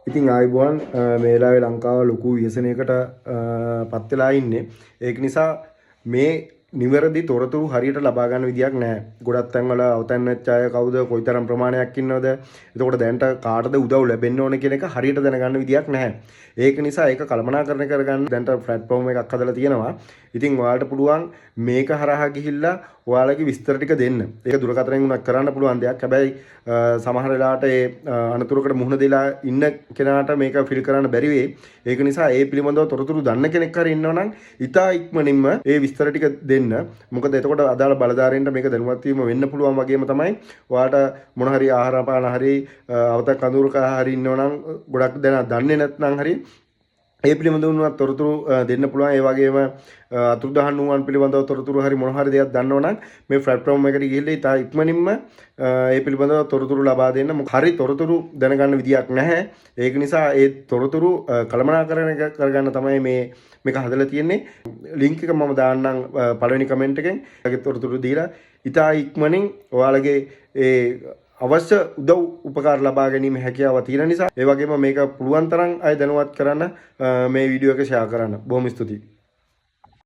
ඉතින් ආයුබෝවන්. මේ වෙලාවේ ලංකාව ලොකු ව්‍යසනයකට පත් වෙලා ඉන්නේ. ඒක නිසා මේ නිවැරදි තොරතුරු හරියට ලබා ගන්න විදියක් නැහැ. ගොඩක් තැන්වල අවතැන් වෙච්ච අය කවුද, කොයිතරම් ප්‍රමාණයක් ඉන්නවද, එතකොට දැනට කාටද උදව් ලැබෙන්න ඕන කියන එක හරියට දැනගන්න විදියක් නැහැ. ඒක නිසා ඒක කළමනාකරණය කරගන්න දැනට ප්ලැට්ෆෝම් එකක් හදලා තියෙනවා. ඉතින් ඔයාලට පුළුවන් මේක හරහා ගිහිල්ලා ඔයාලගේ විස්තර ටික දෙන්න. ඒක දුරකථනයෙන් වුණත් කරන්න පුළුවන් දෙයක්. හැබැයි සමහර වෙලාවට ඒ අනතුරකට මුහුණ දීලා ඉන්න කෙනාට මේක ෆිල් කරන්න බැරි වෙයි. ඒක නිසා ඒ පිළිබඳව තොරතුරු දන්න කෙනෙක් හරි ඉන්නවා නම් ඉතා ඉක්මනින්ම ඒ විස්තර ටික දෙන්න. මොකද එතකොට අදාළ බලධාරීන්ට මේක දැනුවත් වීම වෙන්න පුළුවන් වගේම තමයි ඔයාලට මොන හරි ආහාර පාන හරි අවතක් කඳවුරක හරි ඉන්නවා නම්, ගොඩක් දෙනා දන්නේ නැත්නම් හරි, ඒ පිළිබඳව වුණත් තොරතුරු දෙන්න පුළුවන්. ඒ වගේම අතුරුදහන් වූවන් පිළිබඳව තොරතුරු හරි මොන හරි දෙයක් දන්නවා නම් මේ ප්ලැට්ෆෝම් එකට ගිහිල්ලා ඉතා ඉක්මනින්ම ඒ පිළිබඳව තොරතුරු ලබා දෙන්න. මොකද හරි තොරතුරු දැනගන්න විදියක් නැහැ. ඒක නිසා ඒ තොරතුරු කළමනාකරණය කරගන්න තමයි මේක හදලා තියෙන්නේ. ලින්ක් එක මම දාන්නම් පළවෙනි කමෙන්ට් එකෙන්. ඒකේ තොරතුරු දීලා ඉතා ඉක්මනින් ඔයාලගේ ඒ අවශ්‍ය උදව් උපකාර ලබා ගැනීම හැකියාව තියෙන නිසා, ඒ වගේම මේක පුළුවන් තරම් අය දැනුවත් කරන්න මේ වීඩියෝ එක ෂෙයා කරන්න. බොහොම ස්තුතියි.